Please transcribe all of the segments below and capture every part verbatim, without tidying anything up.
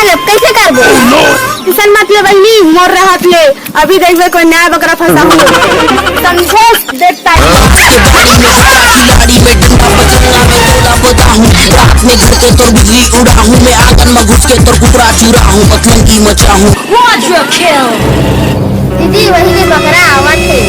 अब कैसे करबो? टेंशन मत ले बहिनी, मोर रहत ले अभी देखबे कोई नया बकरा फंसा हूँ। समझे? देख तारी। Watch your kill. दीदी, वही के बकरा आवत हे।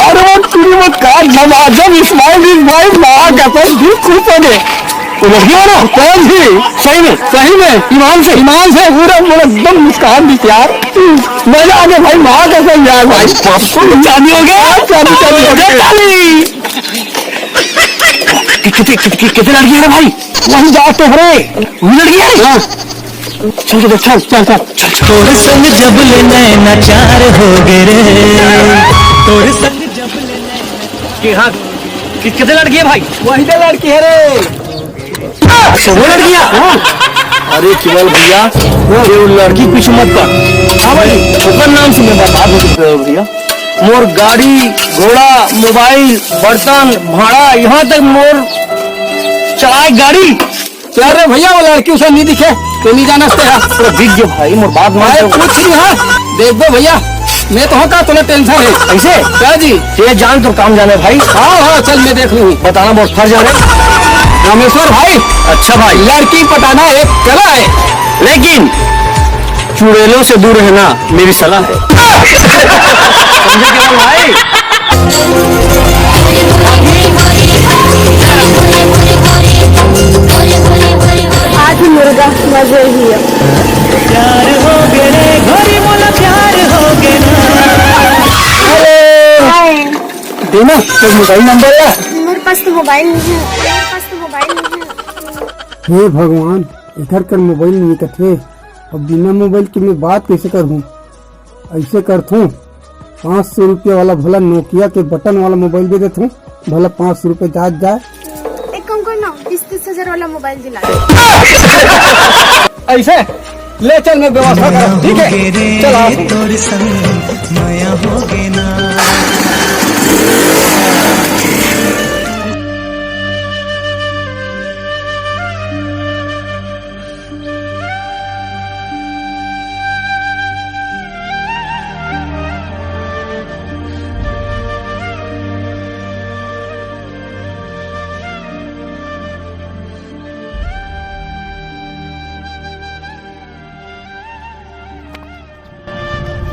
अरे वो तेरी वो कार झमाझम इस्माइल, इस भाई माँ कसम भी खूब बने। वो लड़की वाला? कौन थी? सही में, सही में, ईमान से, ईमान से पूरा, पूरा एकदम मुस्कान दी यार। मजा आ गया भाई, माँ कसम यार भाई। शादी हो गया? शादी, शादी हो गया। कि-, कितने, कितने, कितने लड़की है रे भाई? वही जाते हैं रे। वही लड़की है? हाँ। चल, चल, चल, चल, चल। तोर संग जब ले नैना चार हो गए रे, तोर संग जब ले नैना कि हाँ, कि-, कितने लड़की है भाई? वही तो लड़की है रे। अच्छा, वो लड़की है? हाँ। अरे केवल भैया, ये वो लड़की पीछे मत पड़। हाँ भाई, ओकर नाम से मैं बर्बाद हो चुका हूँ भैया। मोर गाड़ी, घोड़ा, मोबाइल, बर्तन, भाड़ा, यहाँ तक मोर चलाए गाड़ी। क्या रे भैया, वो लड़की उसे नहीं दिखे, तो नहीं जाना चाहते हैं। अरे बिक गए भाई, मोर बात मान भाई, लो। कुछ नहीं है, देख दो भैया, मैं तो हूँ का, तुम्हें टेंशन है। ऐसे? क्या जी? ये जान तो काम जाने भाई। हाँ, हाँ, चल मैं देख लूँ। बताना बहुत फर्ज है रे। रामेश्वर भाई। अच्छा भाई। लड़की पटाना एक कला है। लेकिन चुड़ैलों से दूर रहना मेरी सलाह है। समझे क्या भाई? आज मुर्गा मजे ही है। प्यार हो गए रे, गोरी मोला प्यार हो गए ना। हेलो। हाय। देना, तो मोबाइल नंबर है? मेरे पास तो मोबाइल नहीं है, मेरे पास तो मोबाइल नहीं है। हे भगवान, एकर कर मोबाइल नहीं कथे। अब बिना मोबाइल के मैं बात कैसे करहूँ? ऐसे करथूँ, पाँच सौ रुपया वाला भला नोकिया के बटन वाला मोबाइल दे देथूँ, भला पाँच सौ रुपया जात जाए। एक काम करना, बीस तीस हजार वाला मोबाइल दिला दे। ऐसे? ले चल, मैं व्यवस्था करब, ठीक है? चल, आओ। तोर संग मया हो गे ना।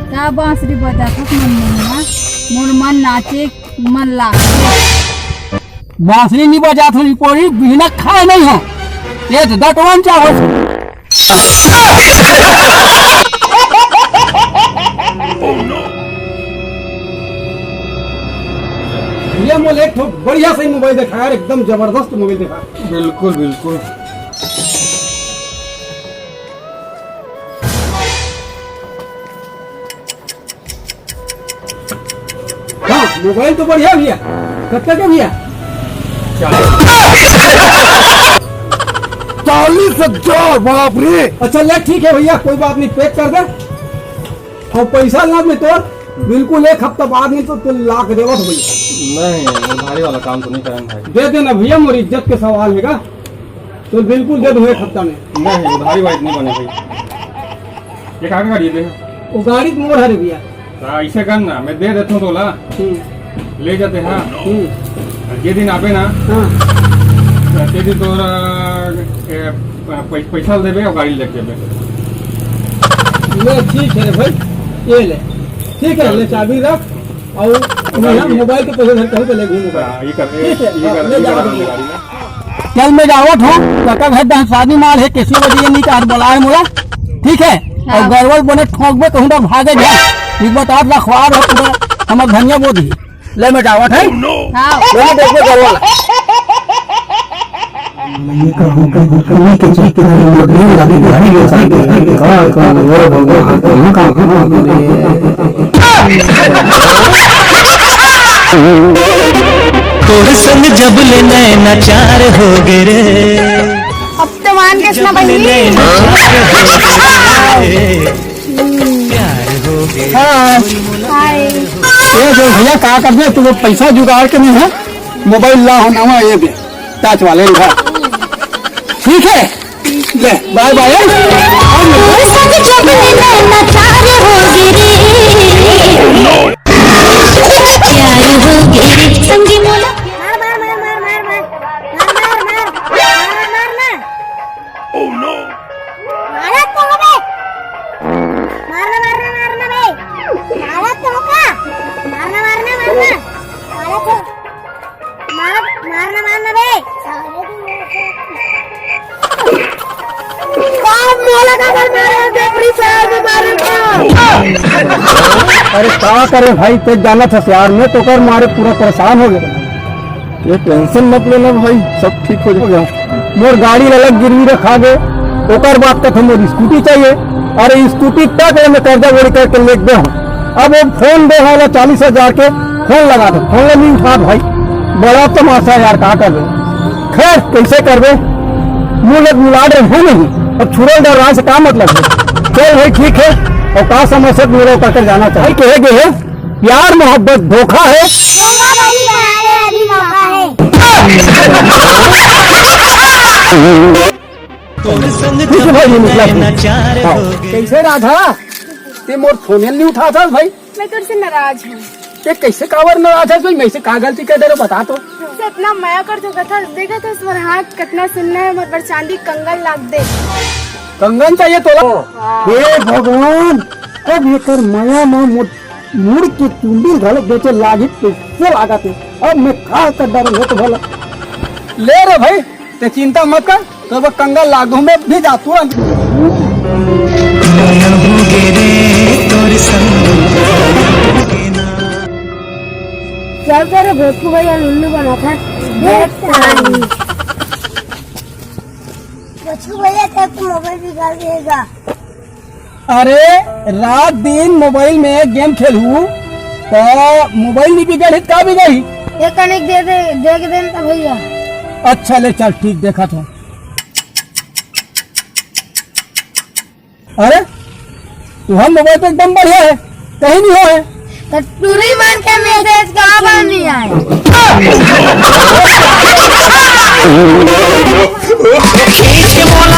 का बांसुरी बजाथस मन मन मा? मोर मन नाचे, मन लागे। बांसुरी नहीं बजात हो, रिपोरी बिहना खाए नहीं हो। ये तो दटवन चाहो। भैया मोला एक ठो बढ़िया सही मोबाइल देखा यार, एकदम जबरदस्त मोबाइल देखा। बिल्कुल, बिल्कुल। हाँ, मोबाइल तो बढ़िया भैया। कत्ता के भैया? चालीस हजार, बाप रे। अच्छा ले, ठीक है भैया, कोई बात नहीं, पैक कर दे। और पैसा ना में तो बिल्कुल एक हफ्ता बाद नहीं तो तू लाख देवत भैया। नहीं, उधारी वाला काम तो नहीं करें भाई। दे देना भैया, मोर इज्जत के सवाल हैगा। तो बिल्कुल दे दूँ एक हफ्ता में। नहीं, उधारी वाइट नहीं बने भाई। ये कहाँ का गाड़ी है? वो गाड़ी तो मोर हरे भैया। हाँ, ऐसे कर ना, मैं दे देता हूँ तोला। हम्म। ले जाते हैं। हम्म। जे दिन आबे ना, हाँ। ते दिन तोरा, ए, पै-, पैसा देबे और गाड़ी लेके देबे। ले, ठीक है रे भाई, ये ले। ठीक है, ले चाबी रख। और मैं हम मोबाइल के पैसे धर के चले घूम हाँ, ये कर, ठीक है, ये कर, ले ये जाओ कर भैया। गाड़ी में। चल मैं जावत हूँ, काका घर दहन शादी माल है, कैसी वजह ये नहीं कहा बोला है मोला, ठीक है? हाँ। और गड़बड़ बने ठोंक में कहूँ तो भागे जा, ये बता रखवार हो पूरा हमार धनिया बोधी। ले मैं जावत है। हाँ। ले मैं देखबे गड़बड़। ये कहूँ का गुटली के चक्कर में लगे भाई, ये सारे का, का, वो भगवान, कहाँ, कहाँ, कहाँ, कहाँ। तोर संग जब ले नैना चार हो गे रे। अब तो मान के इसना बहिनी। हाँ। हाय। ये जो भैया का कर दे, तू वो पैसा जुगाड़ के नहीं है, मोबाइल ला हो नवा ये दे, टच वाले इधर। ठीक है, ले, बाय बाय। तोर संग जब ले नैना चार हो गे रे। प्यार हो गे रे, संगी मोला। मार, मार, मार, मार, मार, मार। मार, मार, मार, मार। मार, मार, मार ना। मारा तो हो बे। मारना, मारना, मारना बे। मारा तो हो का? मारना, मारना, मारना। मारा तो। मार, मारना, मारना बे। का मोला का कर मारे? देवरी शहर में मारे का? अरे का करे भाई, ते जानत हस यार, मैं तो कर मारे पूरा परेशान हो गया। ये टेंशन मत लेना भाई, सब ठीक हो जाएगा। मोर गाड़ी ला अलग गिरवी रखा गे, ओकर बाद कथे मोर स्कूटी चाहिए। अरे स्कूटी तक ले मैं कर्जा बोड़ी करके लेके दे हूँ। अब वो फोन दे वाला चालीस हजार के फोन लगा दे, फोन ले नहीं उठा भाई। बड़ा तमाशा यार, का करबे? खैर, कैसे करबे? मुंह लग मिला रहे हैं नहीं, अब छुड़ल डर रहा से का मतलब है? चल भाई, ठीक है, और का समस्या मिला करके जाना चाहिए। कहे गए हैं, प्यार मोहब्बत धोखा है। धोखा बड़ी बना रहे, अभी मौका है। ठीक है भाई, ये निकला। हाँ। कैसे राधा, ते मोर फोन नहीं उठाथस भाई? मैं तोर से नाराज हूँ। ते कैसे काबर नाराज हस भाई? मैं से का गलती कर दे रहे, बता तो। से इतना मया कर तो कथा देखा था, मोर हाथ कितना सुन्ना है, मोर पर चांदी कंगन लाग दे। कंगन चाहिए तोला? हे भगवान, अब एकर मया म मोर मुड़ के चुंदी घलो बेचे लागी, कैसे लागत है? अब मैं का कर डारूं, हे तो भला। ले रे भाई, ते चिंता मत कर, तो वो कंगन लागू में भी जा तुरंत। चल तेरे भोजपुर भैया लुल्लू बना था। बच्चू भैया, तेरा तो मोबाइल बिगाड़ देगा। अरे, रात दिन मोबाइल में गेम खेलहू, तो मोबाइल नहीं बिगड़ही, का बिगड़ही? एक कनेक्ट दे दे, दे के दे ना भैया। अच्छा, ले चल, ठीक, देखा था। अरे, तुहर मोबाइल तो एकदम बढ़िया है, कहीं नहीं हो है। तो टूरी मन के मैसेज काबर नहीं आए? खींच के मोला